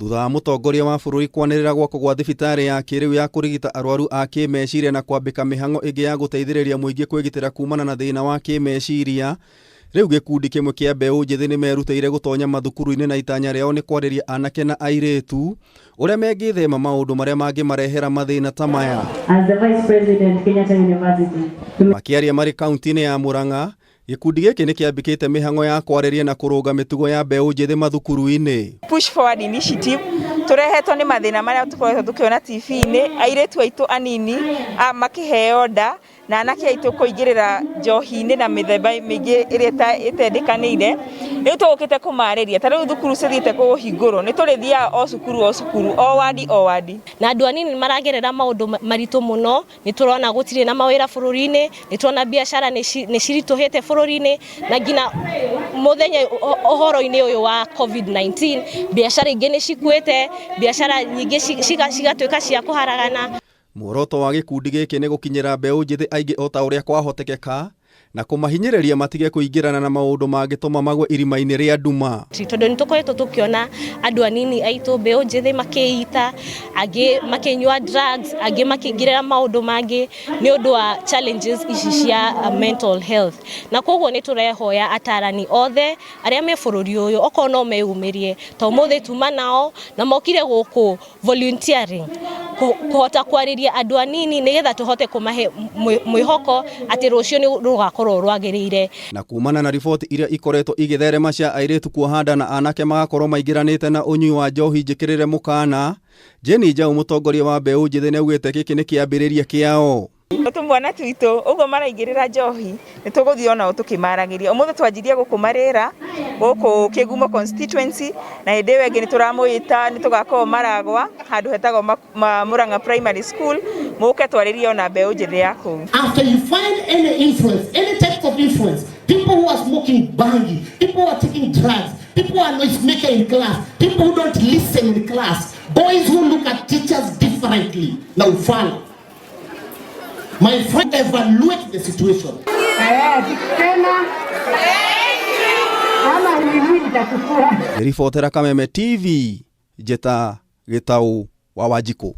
Thutha wa mũtongoria wa bũrũri kwanĩrĩra gwakwo gwa thibitarĩ ya kĩrĩu ya kũrigita arwaru a kĩmeciria na kwambĩka mĩhang'o ĩngĩ ya gũteithĩrĩria mũingĩ kwĩgitĩra kumana na thĩna wa kĩmeciria, rĩu gĩkundi kĩmwe kĩa mbeũ njĩthĩ nĩ merutĩire gũtonya mathukuru-inĩ na itanya rĩao nĩ kwarĩria anake na airĩtu ũrĩa mengĩthema maũndũ marĩa mangĩmarehera mathĩna ta maya. As the Vice President, Kenyatta University. Makĩaria marĩ kaunti-inĩ ya Murang'a, gĩkundi gĩkĩ nĩ kĩambĩkĩte mĩhang'o ya kwarĩria na kũrũnga mĩtugo ya mbeũ njĩthĩ mathukuru-inĩ. Push Forward Initiative tũrehetwo nĩ mathĩna marĩa tũkoretwo tũkĩona TV-inĩ, airĩtu aitũ anini makĩheo nda na anake aitũ kũingĩrĩra njohi-inĩ na mĩthemba mĩingĩ ĩrĩa ĩtendĩkanĩire. Rĩu tũgũkĩte kũmarĩria, ta rĩu thukuru cithiĩte kũhingũrwo, nĩ tũrĩthiaga o cukuru o cukuru, o wandi o wandi. Na andũ anini nĩ maragerera maũndũ maritũ mũno. Nĩ tũrona gũtirĩ na mawĩra bũrũri-inĩ, nĩ tũrona biacara nĩ ciritũhĩte bũrũri-inĩ, na nginya mũthenya ũhoro-inĩ ũyũ wa COVID-19, biacara ingĩ nĩ cikuĩte, biacara nyingĩ cigatuĩka cia kũharagana. Muoroto wa gĩkundi gĩkĩ nĩ gũkinyĩra mbeũ njĩthĩ aingĩ o ta ũrĩa kwahotekeka na kũmahinyĩrĩria matige kũingĩrana na maũndũ mangĩtũma magwe irima-inĩ rĩa nduma. Tondũ nĩ tũkoretwo tũkĩona andũ anini aitũ mbeũ njĩthĩ makĩita, angĩ makĩnyua drugs, angĩ makĩingĩrĩra maũndũ mangĩ nĩ ũndũ wa challenges ici cia mental health. Na koguo nĩ tũrehoya atarani othe arĩa me bũrũri ũyũ okorwo no meyumĩrie, to ũmũthĩ tuma nao na mokire gũkũ volunteering kũhota kwarĩria andũ anini nĩgetha tũhote kũmahe mwĩhoko atĩ rũciũ nĩ rũgakorwo rwagĩrĩire. Na kumana na riboti iria ikoretwo igĩtherema cia airĩtu kuoha nda na anake magakorwo maingĩranĩte na ũnyui wa njohi njĩkĩrĩre mũkana, Jane Njau mũtongoria wa mbeũ njĩthĩ nĩaugĩte gĩkĩ nĩ kĩambĩrĩria kĩao. Tũmwana twitũ ũguo maraingĩrĩra njohi nĩ tũgũthiĩ onao tũkĩmaragĩria. Ũmũthĩ twanjirie gũkũ Marĩra, gũkũ Kĩgumo constituency, na hĩndĩ ĩyo ĩngĩ nĩ tũramũĩta nĩ tũgakorwo Maragwa handũ hetagwo Murang'a Primary School, mũke twarĩrie ona mbeũ njĩthĩ ya kũu. After you find any influence, any type of influence, people who are smoking bangi, people who are taking drugs, people who are noise maker in class, people who don't listen in class, boys who look at teachers differently, na ufala. My friend, evaluate the situation. Tena ama ni nitachukua. Ribotera Kameme TV, Njeta Gĩtaũ wa Wanjikũ.